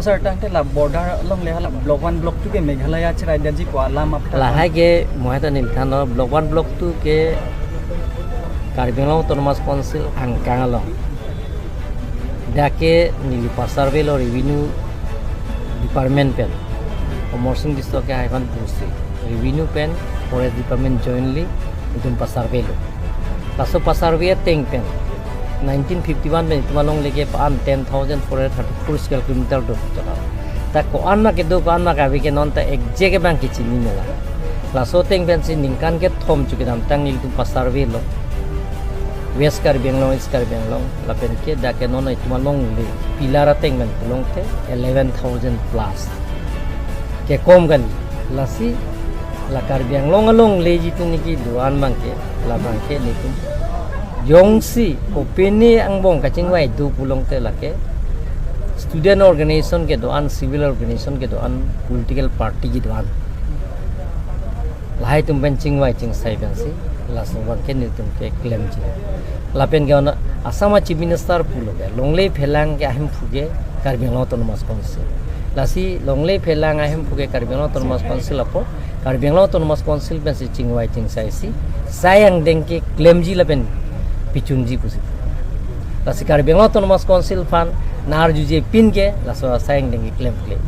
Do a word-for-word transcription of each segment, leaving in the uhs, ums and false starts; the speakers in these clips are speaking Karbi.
Sir, tangte la border along le hala block one, block two ke Meghalaya chiraidetji pu alam apta. Lahai ke mohai ta neli thanlo, block one, block two ke Karbi Anglong Autonomous Council angkang along. Dak ke neli pasurvey lo revenue department pen. Amarsing Tisso ke hai aphan pusi. Revenue pen forest department jointly itum pasurvey lo. Laso pasurvey ateng pen nineteen fifty-one pen itum alongle ke pa-an ten thousand four hundred thirty-four square kilometer do chalo. Ta ko-an ma kedo, ko-an ma kave ke non ta exact abang ke chini mela. Laso ateng pensi ningkan kethom chukidamtang nelitum pasurvey lo West Karbi Anglong, East Karbi Anglong, lapen ke dak ke non itum alongle pillar ateng pen pulongte eleven thousand plus. Kekom kali. Lasi la Karbi Anglong alongle jitu niki do-an abang ke, labang ke nelitum jongsi kopine angbong kachingvai do pulongte lake student organization kedo-an, civil organization kedo-an, political party kedo-an, lahai atum pen chingvai chingsai pensi laso abang ke nelitum keklemji. Lapen ke ono Assam a Chief Minister pulo ke longle phelang ke ahemphu ke Karbi Anglong Autonomous Council. Lasi longle phelang ahemphu ke Karbi Anglong Autonomous Council apot Karbi Anglong Autonomous Council pensi chingvai chingsai si sai angdeng keklemji lapen pichunji pusi. Lasi Karbi Anglong Autonomous Council aphan nar juje pin ke laso sai angdeng keklem kle.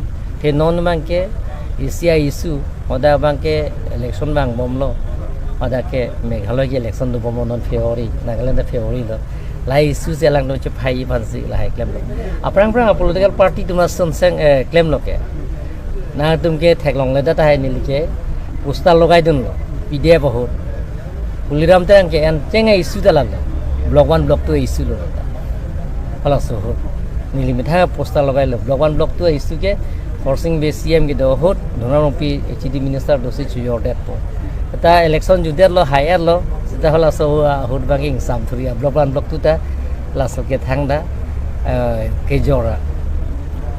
Te non abang ke isi a-issue, hadak abang ke election vangbomlo. Hadak ke Meghalaya ke election dobomlo non February, Nagaland ta February lo. Lahai issue si alangtum chephai aphansi lahai klemlo. Aphrang aphrang a political party atum ason seng, eh, klemlo ke. Nangtum ke theklongle, dak tahai neli ke poster logaidunlo, P D F ahut. Tuliram Terang ke en cheng a-issue ta lalo. Block one, block two issue lo ta. Halaso ahut neli methang poster logailo. Block one, block two issue ke Khorsing Bey C M kedo ahut, Dhona Rongpi H E D minister dosi chojordetpo. Ta election judetlo, hai-etlo, seta halaso ahut abang ke ingsam thuri a block one, block two ta laso kethang ta, eh, kejor a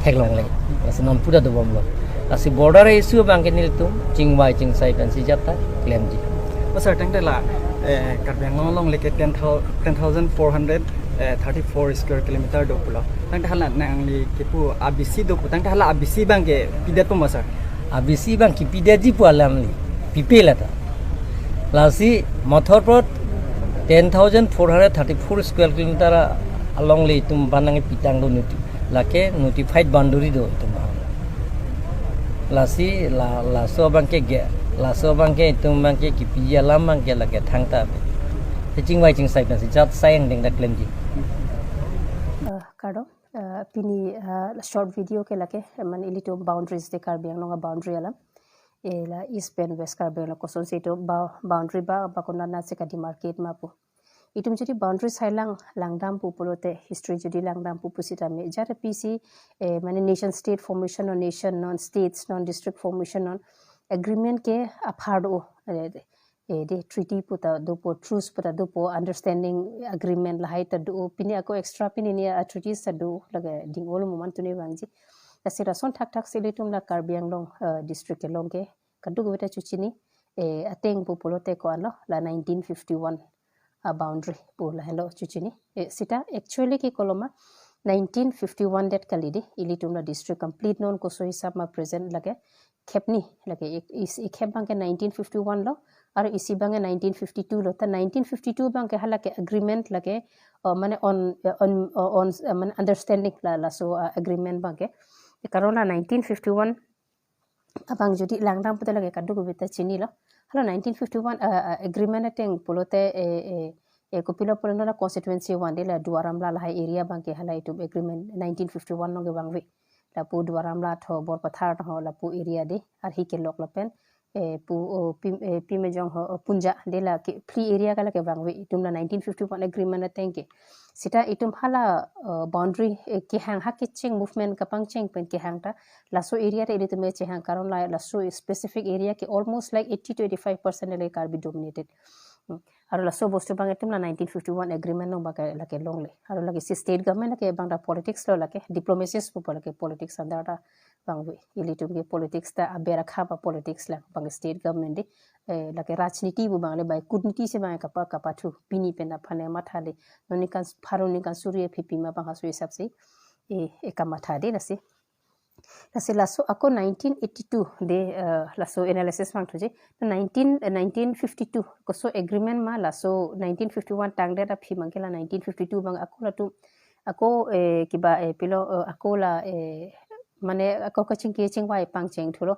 theklongle. Lasi non pu ta dobomlo. Lasi border issue abang ke nelitum chingvai chingsai pensi jat ta klemji. O sir, tangte la, eh, Karbi Anglong alongle ke ten thousand, ten thousand four hundred thirty-four square kilometer do pulo. Tangte hala nangli kepu abisi do pu, tangte hala abisi abang ke pidetpo ma sir? Abisi abang ke pidetji pu alam li, pipe la ta. Lasi mathor apot ten thousand four hundred thirty-four square kilometer alongle itum aphan nangpitanglo noti-, lake notified boundary do itum aphan. Lasi la, laso abang ke ge, laso abang ke itum abang ke kipiji alam abang ke lake thangta. Te chingvai chingsai pensi jat sai angdeng ta klemji. Uh, kardom, uh, pini, uh, short video ke lake, eh, mane ilitum boundaries de, Karbi Anglong a boundary alam. Eh, la East pen West Karbi Anglong kosonsi itum ba-, boundary ba, ba konat nat si ka demarcate ma pu. Itum jodi boundary sai lang, langdam pu pulote, history jodi langdam pu pusitame, jara pisi, eh, mane nation state formation non, nation non, states non, district formation non, agreement ke aphar do, eh, eh, de treaty pu ta dopo, truce pu ta dopo, understanding agreement lahai ta do, pini ako extra pini ni a treaties ta do, lake ding olo moman tuni vangji. Lasi lason thakthak si ilitum la Karbi Anglong, eh, district kelong ke kadokave ta chochini, eh, ateng pu pulote ko-anlo, la nineteen fifty-one a boundary pu lahenlo chochini. Eh, seta actually ke koloma nineteen fifty-one det kali de, ilitum la district complete non koso hisap ma present lake khepni, lake ik-, is-, ikhep abang ke nineteen fifty-one lo, aro isi abang ke nineteen fifty-two lo. Ta nineteen fifty-two abang ke hala ke agreement lake, uh, mane on, uh, on, uh, on, uh, mane understanding la, laso, uh, agreement abang ke. Karon la nineteen fifty-one abang jodi langdam pute lake kadokave ta chinilo. Hala nineteen fifty-one, uh, uh, agreement ateng pulote, eh, eh, eh, kopilo pulote la constituency one de la Duar Amla lahai area abang ke hala itum agreement nineteen fifty-one along ke vangve. Lapu Duar Amla tho, Borpathar tho, lapu area de, arhi kelok lapen, eh, pu, o, Pim, eh, Pimejong ho, o, Punja de la ke, phli area ke lake vangve itum la nineteen fifty-one agreement ateng ke. Seta itum hala, eh, boundary, eh, kehang ha kecheng movement kapangcheng pen kehang ta, laso area ta ilitum chehang, karon la, laso specific area ke almost like eighty to eighty-five percent le Karbi dominated. Hmm. Aro laso bostu abang itum la nineteen fifty-one agreement along abang ke lake longle. Aro lake si state government lake abang ta politics lo, lake diplomacies pupo, lake politics andar ta vangve. Ilitum ke politics ta aber akhap a politics lang, abang state government de, eh, lake rajniti pu abang le bai kutniti si abang kapa, kapathu, pini pen aphan le mathale. Non ningkan pharo, ningkan suri aphi pima abang haso hisap si, eh, eh, kamatha de lasi. Lasi laso ako nineteen eighty-two de, eh, laso analysis vangthuji. Nineteen, eh, nineteen fifty-two koso agreement ma, laso nineteen fifty-one tangdet aphi abangke la nineteen fifty-two abang ako latum, ako, eh, kiba, eh, pilo, eh, ako la, eh, mane ako kachingki chingvai pangcheng thulo.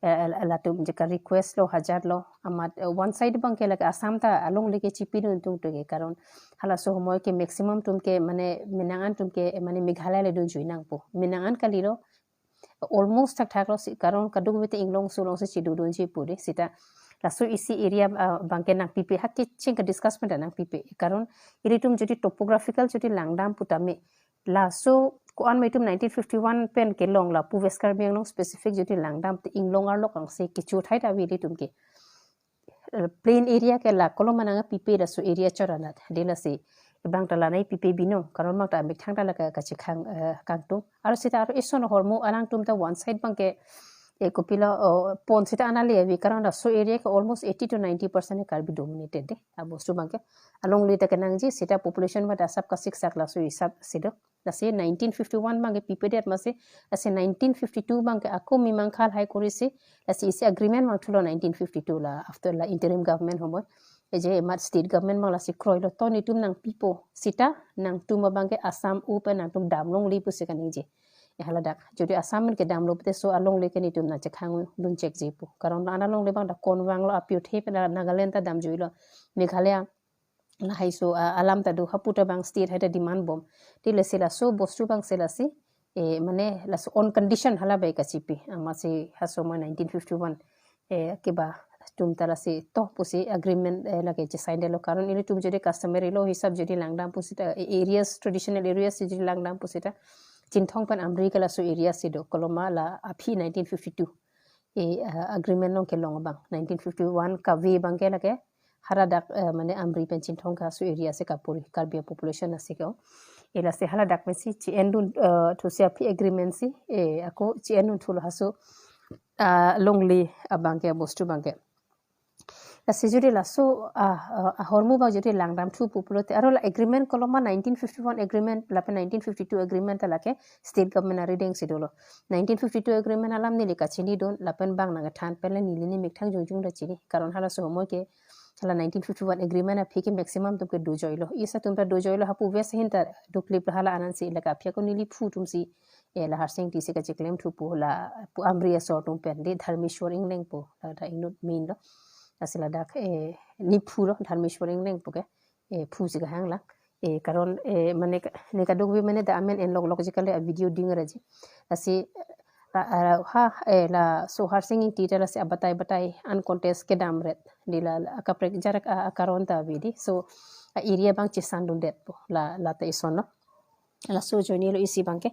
Eh, la-, latum je ka request lo, hajat lo, amat, eh, one side abangke lake Assam ta alongle ke chipidun tungtu ke, karon halaso homoi ke maximum atum ke mane menang an atum ke, eh, mane Meghalaya le dunjui nangpo. Menang an kalilo, almost thakthak lo si, karon kadokave te inglong sulong si chidodunji pu de, seta laso isi area, ah, abangke nangpipe, ha kecheng ka discuss pen ta nangpipe. Karon ilitum jodi topographical jodi langdam putame, laso ko-an ma itum nineteen fifty-one pen kelong lapu West Karbi Anglong specific jodi langdam te inglong arlok angse kecho thai ta ave ilitum ke. Eh, plain area ke la kolom nangpipe, laso area chot anat. De lasi abang ta la nangpipe binong, karon abang ta methang ta la ka, kachekhang, eh, kangtung. Aro seta aro ison ahormu alangtum ta one side abangke, eh, kopilo, oh, pon seta anale ave, karon laso area ke almost eighty to ninety percent Karbi dominated de. Abostu abangke alongle ta kenangji, seta population ba dasap kasiksak laso hisap si do. Lasi nineteen fifty-one abangke pipedet masi, lasi nineteen fifty-two abangke ako mimang khalhai kori si, lasi isi agreement vangthulo nineteen fifty-two la, after la interim government homoi. Eje amat state government abang lasi kroilo, to netum nangpipo, seta nangtum abangke Assam u pen nangtum damlongle pusi kaningje. Ya haladak, jodi Assam pen kedamlo pute so alongle ke netum nangchekhangdun chekji pu. Karon la ana longle abang ta konvanglo, aphi othe pen la Nagaland ta damjuilo. Meghalaya lahai so, ah, alam ta do, hapu ta abang state hai ta demand bom. Te lasi laso bostu abang si lasi, eh, mane laso on condition hala bai kachipi. Amatsi halaso ma nineteen fifty-one, eh, kiba atum ta lasi to pusi agreement, eh, lake chesign detlo. Karon ilitum jodi customary law hisap jodi langdam pusita, eh, areas, traditional areas jodi langdam pusita, Chinthong pen Amri ke laso area si do, kolom ma la aphi nineteen fifty-two. Eh, ah, agreement along kelong abang. Nineteen fifty-one kave abangke lake haladak, eh, mane Amri pen Chinthong ke laso area si kapuri, Karbi population asi ke. Eh, lasi haladak pensi chi-endun, eh, thusi aphi agreement si, eh, ako chi-endun thulo halaso, ah, longle abangke, bostu abangke. Lasi jodi laso, ah, ah, ahormu abang jodi langdam thu pu pulote, aro la agreement kolom ma nineteen fifty-one agreement lapen nineteen fifty-two agreement ta lake state government arideng si dolo. Nineteen fifty-two agreement alam neli kachinidun, lapen abang nangkethan pen le neli ne methang jongjong ta chini. Karon halaso homoi ke hala nineteen fifty-one agreement aphi ke maximum atum ke dojoilo. Isi atum ta dojoilo, hapu West ahin ta doklip hala anansi, lake aphi ako neli phu atum si, eh, la Harsing Engti si kacheklem thu pu, lapu Amri asor atum pen de, Dharmeshwar Engleng pu, la ta inut main lo. Lasi ladak, eh, ne phu lo, Dharmeshwar Engleng pu ke, eh, phu si kahang la. Eh, karon, eh, mane ka, ne kadokave mane ta amen enlok lok ji kali, a video ding raji. Lasi, ah, ah, ha, eh, laso Harsing Engti ta lasi abatai batai uncontest kedamret. De la, la akaprek jarak, ah, akaron ta ave de. So, a area abang chesandundet pu, la, la ta isonlo. Laso ajoinelo isi abangke.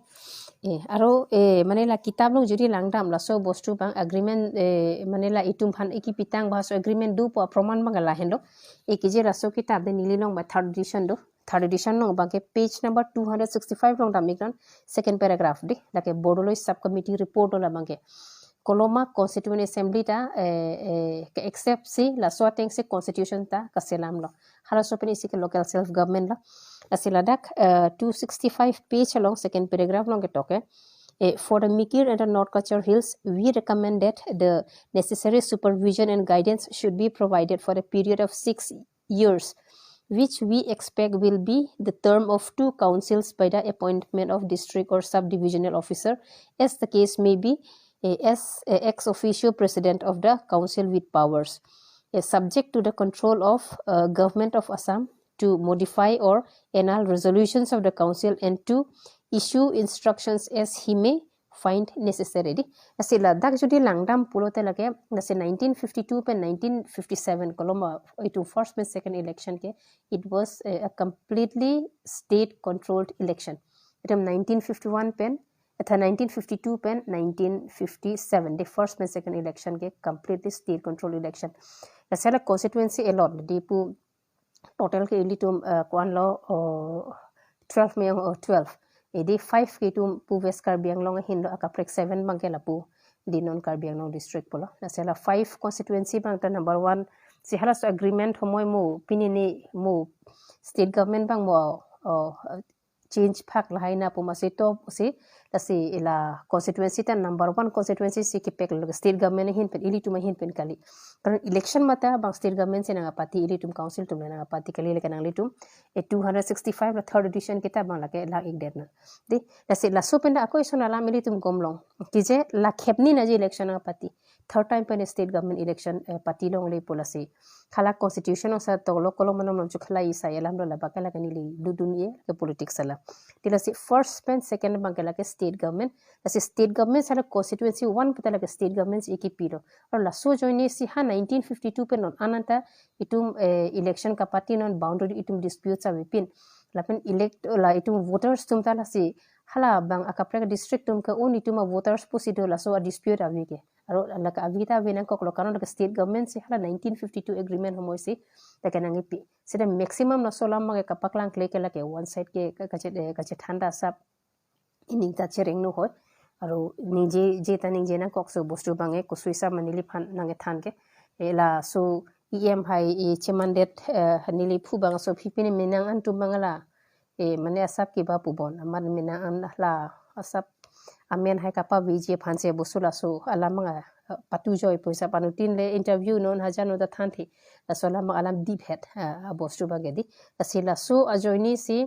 Eh, aro, eh, mane la kitab along jodi langdam, laso bostu abang agreement, eh, mane la itum aphan ikipitang ba laso agreement do pu aproman abang lahenlo. Eh, kije laso kitab de neli along ba third edition do. Third edition along abangke page number two hundred sixty-five along dam-iknon, second paragraph de. Lake Bordoloi Subcommittee report lo la abangke. Kolom ma Constituent Assembly ta, eh, eh, ke accept si, laso ateng si constitution ta kaselamlo. Halaso pen isi ke local self government lo. Lasi ladak, eh, two sixty-five page along second paragraph along ketok ke, eh, for the Mikir and the North Cachar Hills, we recommend that the necessary supervision and guidance should be provided for a period of six years, which we expect will be the term of two councils by the appointment of district or subdivisional officer, as the case may be, eh, as, eh, ex officio president of the council with powers, eh, subject to the control of, uh, Government of Assam, to modify or annul resolutions of the council and to issue instructions as he may find necessary de. Lasi ladak jodi langdam pulote lake, lasi nineteen fifty-two pen nineteen fifty-seven kolom ma, itum first pen second election ke, it was a, a completely state controlled election. Itum nineteen fifty-one pen, atha nineteen fifty-two pen nineteen fifty-seven, the first pen second election ke completely state controlled election. Lasi la constituency allot de pu, total ke ilitum, eh, ko-an lo, oh, twelve meyong, oh, twelve. Edi five ke itum pu West Karbi Anglong ahin lo, akaprek seven abangke lapu di non Karbi Anglong district pulo. Lasi la five constituency abang ta number one. Si halaso agreement homoi mo, pini ni mo state government abang mo, oh, change phak lahai na pu masi to si, Lasi ila constituency ta number one constituency si kepek lo state government ahin pen, ilitum ahin pen kali. Karon election mate bang state government si nangkapati, ilitum council atum le nangkapati kali, lake nanglitum e two hundred sixty-five la third edition kita bang lake lang-ikdet na. Dei, lasi laso pen ta ako ison alam ilitum gom long. Kije la khepni naji election nangkapati. Third time pen state government election, eh, pati longle pu lasi. Hala constitution osa toklo kolo manom nom chukhala isai alam lo, labak ke lake neli dodun-e ke politics alam. Dei, lasi first pen second bang ke lake state government. Lasi state government sala constituency one puta lake state government si kipilo. Aru laso ajoine si ha nineteen fifty-two pen non an anta itum, eh, election kapati non boundary itum dispute sa avepin. Lapen elect la itum voters atum ta lasi hala bang akaprek district atum ke un itum a voters pusi do laso a dispute ave ke. Aru lake ave ta ave nangkoklo, karon lake state government si hala nineteen fifty-two agreement homoi si lake nangkipi. Seta maximum laso alam ke kapaklang kle ke lake one side ke ka-, kache-, eh, kachethan ta asap ining ta chereng nu hoi. Aru ningje, je ta ningje nangkok so bostu bang e kusui sa ma neliphan nangkethan ke. E laso E M hai e chemandet, eh, neliphu bang so phi pine menang an atum bang la. E mane asap kiba pubon. Amat menang an la asap amen hai kapaveji aphan si bostu laso alam bang, eh, patu joi pu asap anutin le interview non hajan non ta thanthi. Laso alam bang alam deep head, eh, a bostu bang ke dei. Lasi laso ajoine si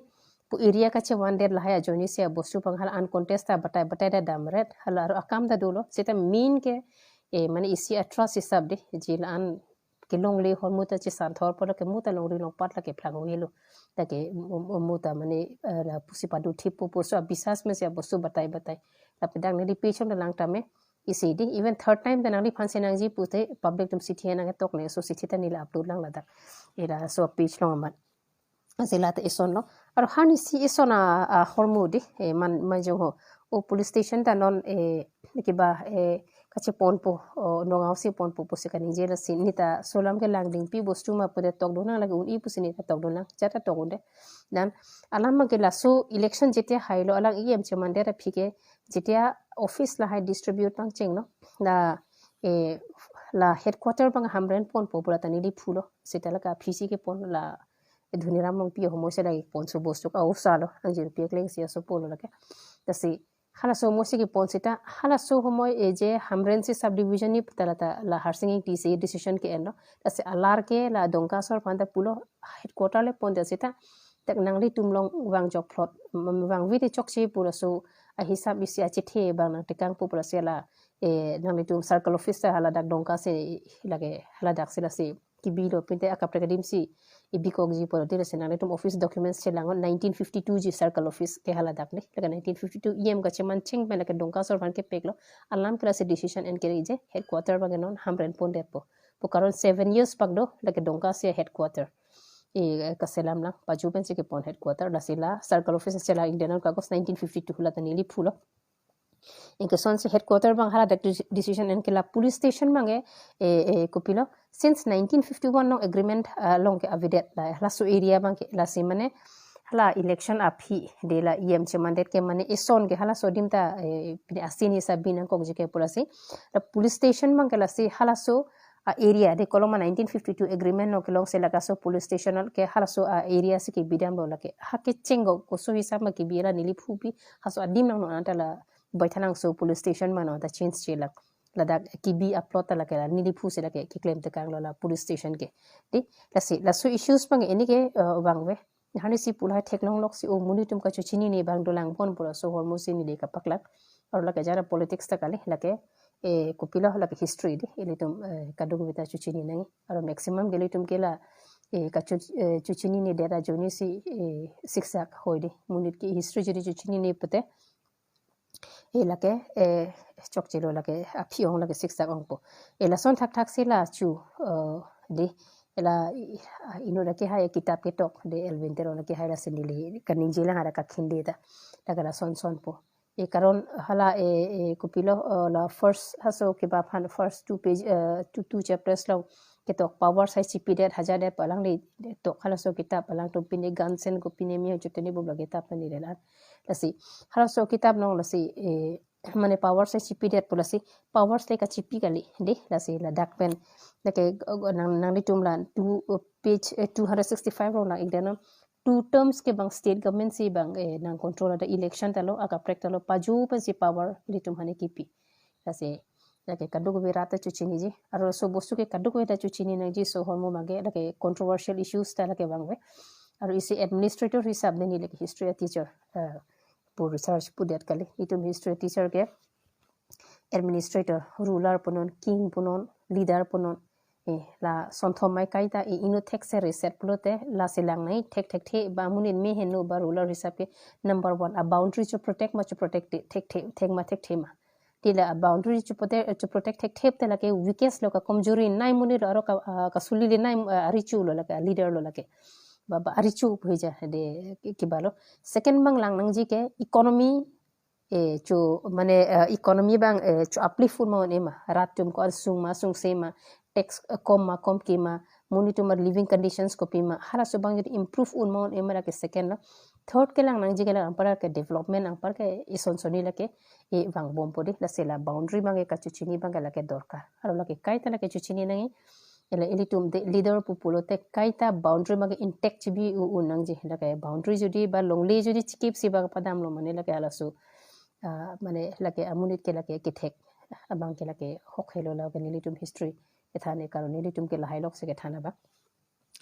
pu area kachevandet lahai ajoine si a bostu bang hala uncontest ta batai batai ta damret hala aru akam ta dolo. Seta main ke, eh, mane isi a trust hisap dei, je la-an kelongle hormu ta chesan thor pu lake mo ta longri longpat lake phlangvelo. Lake mo, mo, mo ta mane, eh, lapusi padu thip pu pusi abisas me si a bostu batai batai. Lapen dak neli pechong ta lang tame isi dei, even third time ta nangliphan si nangji pute public atum sithi nangketok ne, so sithi ta neli upload lang ladak. Ila so page along amat. Lasi la ta ison lo. Aru hani si ison a, a hormu dei, eh, man, manjong ho. O police station ta non, eh, kiba, eh, kacheponpo, o, Nagaon si ponpo pusi kaningje, lasi neta laso alam ke langdingpi bostu ma pute tokdun nang lake un-e pusi neta tokdun nang, jata tokdunde. Dan alam bang ke laso election jetia hailo alang E M chemandet aphi ke jetia office lahai distribute pangcheng no. La, eh, la headquarter bang Hamren ponpo pu la ta neliphu lo. Seta lake aphi si kepon la Dhoniram Rongpi ahomoi si lake ponso bostu ka osa lo, angjirpi akleng si aso pulo lake. Lasi halaso homoi si kepon seta, halaso homoi e je Hamren si subdivision ni puta la ta la Harsing Ingti si decision ke-en lo. Lasi alar ke la Dongka asor aphan ta pulo headquarter le pondet seta, dak nanglitum along vang jok plot, mm, vangve te chokche pu laso ahisap isi achethe bang nangtekangpo pu lasi la, eh, nanglitum circle office ta hala dak Dongka si lake hala dak si lasi kibilo pinte akaprek adim si ibikokji pu dei, lasi nanglitum office documents chelang non, nineteen fifty-two ji circle office ke hala dak dei, lake nineteen fifty-two E M kachemangcheng pen lake Dongka asor aphan kepek lo, alam ke lasi decision en kere je headquarter bang ke non Hamren pondetpo. Pu karon seven years pak do lake Dongka si headquarter. E, eh, kaselam lang, paju pen si kepon headquarter, lasi la circle office chelang-ikdet non ka August nineteen fifty-two la ta neliphu lo. Anke lason si headquarter bang hala dak deci-, decision en ke la police station bang e, eh, eh, kopilo. Since nineteen fifty-one along agreement, ah, along ke avedet la, halaso area bang ke lasi mane hala election aphi dei la E M chemandet ke mane ison ke halaso adim ta, eh, pine asin hisap bi nangkokji ke pu lasi. La police station bang ke lasi halaso a area dei, koloma nineteen fifty-two agreement along kelong si lake laso police station ke halaso a area si kebidam lo lake. Ha kecheng ko koso hisap ma kebi la neliphu pi halaso adim nang non anta la Baithalangso police station ma non ta change chelang. Ladak kebi a plot ta lake la neliphu si lake keklem tekang lo la police station ke. Dei, lasi laso issues bang ini ke, eh, vangve. Hani si pu lahai theklong lok si o monit atum kachechinine bang dolang pon pu laso ahormu si neli kapaklang. Aru lake jara politics ta kali, lake, eh, kopilo lake history dei, ilitum, eh, kadokave ta chechini nang. Aru maximum ke ilitum ke la, eh, kache-, eh, chechininedet ajoine si, eh, siksak hoi dei. Monit ke history jodi chechinine pute, eh, lake, eh, chokche lo lake, aphi ong lake siksak ongpo. Eh, lason thakthak si la chu, eh, dei, eh, la, i-, ah, inut lake hai kitap ketok dei, Elwin Teron lake hai lasi neli kaningje lang ada kakhinde ta. Lake lason sonpo. Eh, karon hala, eh, eh, kopilo, eh, la first halaso kiba aphan first two page, eh, two, two chapters along ketok power sai chipidet hajadet pu alangli tok halaso kitap alangtum pine Gansen ko pine mi chuteni bubla kitap neli le la. Lasi halaso kitap along lasi, eh, mane power sai chipidet pu lasi power sai kachipi kali dei, lasi ladak pen lake, eh, nang, nanglitum la two, eh, page, eh, two hundred sixty-five along lang-ikdet non. two terms ke bang state government si bang eh, nang control ada election ta lo, akaprek ta lo, paju pensi power ilitum aphan kipi. Lasi lake kadokave rat ta chechiniji. Aro laso bostu ke kadokave ta chechini nangji, laso ahormu abangke lake controversial issues ta lake abang ave. Aro isi administrator hisap de neli lake history teacher, eh, pu research pudet kali. Itum history teacher ke administrator, ruler punon, king punon, leader punon. Eh, la sonthom mai kaita eh, inut thekser reset pulote lasi lang nai thekthekthe ba amonit me henlo ba ruler hisap ke number one a boundary cheprotect ma cheprotect thekthe, thek ma thekthe ma. Ti la boundary cheprotect, cheprotect thekthe te lake weakest lo, kakomjori nai amonit lo, aro ka, ah, kasulili nai, ah, arichu lo lake, leader lo lake. Ba, ba arichu pu hija de ki, kiba lo. Second abang lang nangji ke economy, eh, cho mane, eh, economy abang, eh, cho uplift un ma un-e ma, rat atum ko arsung ma sungse ma, tax, eh, kom ma komke ma, amonit atum a living conditions kopi ma, halaso abang jodi improve un ma un-e ma lake second lo. Third ke lang nangji ke la anpar ke development anpar ke ison soni lake eh, vangbompo de, lasi la boundary abangke kachechini abangke lake dorkar. Aro lake kaita lake chechini nangji. Ela ilitum de leader pu pulote kaita boundary abangke intact chibi u, un nangji. Lake boundary jodi ba longle jodi chikip si ba padam lo mane lake halaso, ah, mane lake amonit ke lake kethek abangke lake hok helo lake nelitum history kethan e, karon nelitum ke lahai lok si kethan abang.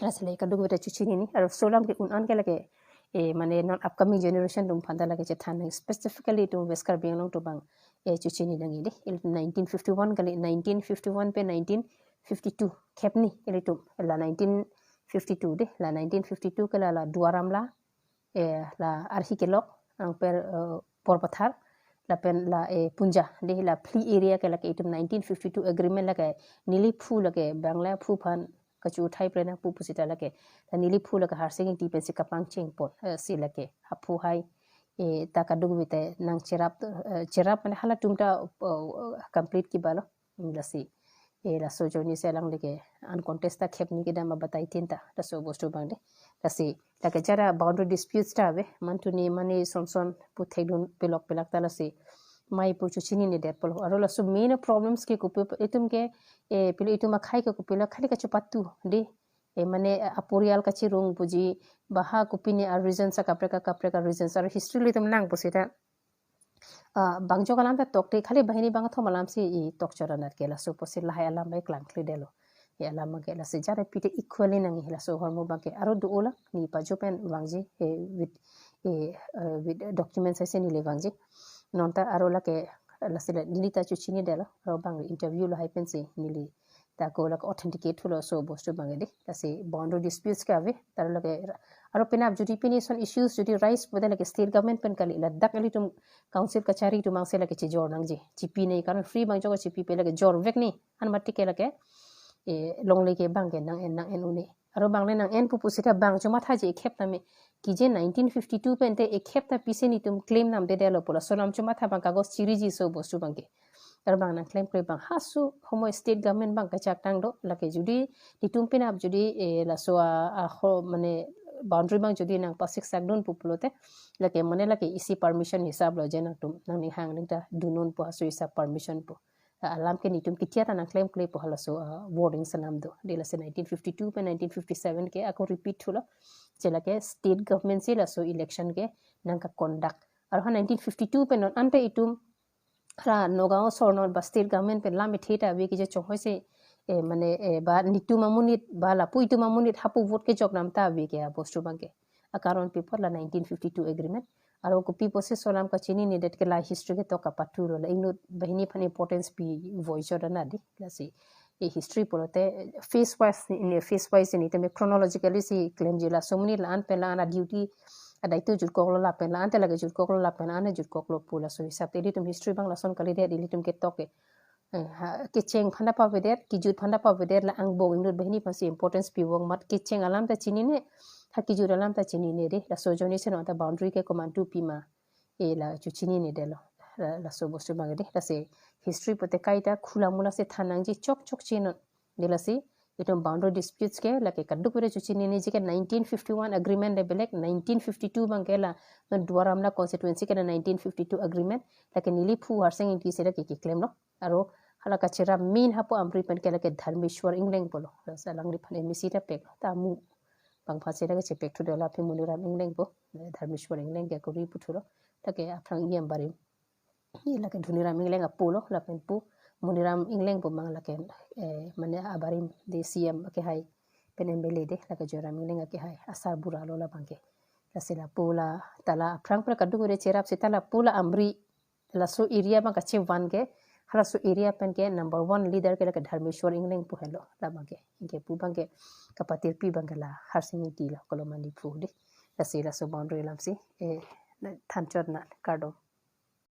Lasi lake kadokave ta chechinine. Aro laso alam ke un-an ke lake eh, mane non upcoming generation atum aphan ta lake chethan nang, specifically itum West Karbi Anglong atum abang eh, chechini nangji de. Il nineteen fifty-one kali, nineteen fifty-one pen nineteen fifty-two khepni ilitum. La nineteen fifty-two de, la nineteen fifty-two ke la, la Duar Amla, eh, la Arhi Kelok, anparke, eh, Porpathar, lapen la eh, Punja de, la phli area ke lake itum nineteen fifty-two agreement lake neli phu lake Bangla phu aphan kachu uthai pre nangpo pusita lake, la neli phu lake Harsing Ingti pensi kapangcheng pon, eh, si lake haphu hai, eh, ta kadokave ta nang cherap, eh, cherap mane halatum ta, eh, complete kiba lo. Hmm, lasi eh, laso ajoine si alang lake uncontested khepni kedam abatai tin ta, laso bostu abang de. Lasi lake jara boundary disputes ta ave, mantuni mane son son pu thekdun pilok pilak ta lasi mai pu chechinine det pulo. Aro laso main problems ke kopi itum ke, eh, pilo itum akhei ke kopilo, khali kachepatu de, eh, mane, eh, aporial kachirung puji, ba ha kopine a reasons akaprek akaprek a reasons, aro history ilitum lang pusita, ah, bang jok alam ta tokte, khali banghini bangkethom alam si i tok chot anat ke, laso pusi lahai alam bai klangkle detlo. Eh, alam abangke lasi jara pite equally nangji laso ahormu abangke. Aro do-o la, neli paju pen vangji, eh, with, eh, eh, with documents aisi neli vangji. Non ta aro lake, lasi la neli ta chechini detlo, aro bang interview lahai pensi neli ta ko lake authenticate thulo laso bostu abang de. Lasi boundary disputes ke ave, ta aro lake ra-, aro penap jodi pini son issues jodi rise pulote lake state government pen kali, ladak ilitum council kachari atum angse lake chejor nangji. Chepine, karon free bang jok chepipe lake jorvekne, an mati ke lake, eh, longle ke abangke nang-en nang-en un-e. Aro bang le nang-en pu pusita bang chomathaji ekhep tame. Kije nineteen fifty-two pen te ekhep ta pisi nelitum claim namde detlo pu laso alam chomatha abang kagos chiriji laso bostu abangke. Aro bang nang claim kre abang halaso ahormu state government abang kachak tang do, lake jodi nelitum penap jodi, eh, laso a, a ho, mane boundary abang jodi nang pasiksak dun pu pulote, lake mane lake isi permission hisap lo je nangtum nangning hang ning ta dun un pu halaso hisap permission pu. Ah, alam ke nelitum kitia ta nang claim kle pu halaso, ah, wordings alam do. De lasi nineteen fifty-two pen nineteen fifty-seven ke ako repeat thulo. Je lake state government si laso election ke nang ka conduct. Aro ha nineteen fifty-two pen non ante itum hala Nagaon asor non ba state government pen lam ethe ta ave kije chonghoi si, eh, mane, eh, ba nelitum amonit ba lapu itum amonit hapu vote kejok nam ta ave ke abostu abangke. Akaron pi apot la nineteen fifty-two agreement. Aro kopi pusi laso alam kachinine det ke la history ketok kapathu lo, la inut banghini aphan importance pi voi chot anat de. Lasi e history pulote phase wise ni, phase wise ni teme chronologically si klemji, laso amonit la-an pen la-an a duty adai tu jutkoklo, lapen la-an te lake jutkoklo, lapen la-an jutkoklo pu laso hisap te ilitum history abang lason kalidet, ilitum ketok ke. Eh, ha, kecheng aphan ta pavedet, kejut aphan ta pavedet, la angbong inut banghini aphansi importance pivong amat, kecheng alam ta chinine, ha kejut alam ta chinine de, laso ajoine si non ta boundary ke komantu pima, eh, la chechinine detlo, la, laso bostu abang de, lasi history pulote kaita khula mula si than nangji chokchok chinon, de lasi, itum boundary disputes ke, lake kadokave ta chechinine ji ke nineteen fifty-one agreement le belek, nineteen fifty-two abangke la, non Duar Amla constituency ke la nineteen fifty-two agreement, lake neli phu Harsing Ingti si lake keklemlo. Aro hala kacherap main hapu Amri pen ke lake Dharmeshwar Engleng pulo. Lasi alangliphan M A C ta peklo. Ta amu. Bang pha si lake chepek thu dola aphi Moniram Engleng pu, eh, Dharmeshwar Engleng ke kuri puthulo. Lake aphrang E M barim, lake Dhoniram Engleng apo lo, lapen pu Moniram Engleng pu mang lake, eh, mane abarim de C M akehai pen M L A de, lake Joyram Engleng akehai asarbura lo labang ke. Lasi lapu la tala aphrang pra kadung ure cherap seta lapu la Amri, laso area abang kachevan ke, halaso area pen ke number one leader ke lake Dharmeshwar Engleng pu helo labang ke. Anke pu abang ke kapatirpi abang ke la Harsing Ingti lo, Koloman Diphu de. Lasi laso boundary alam si, eh, thanchot na kardom.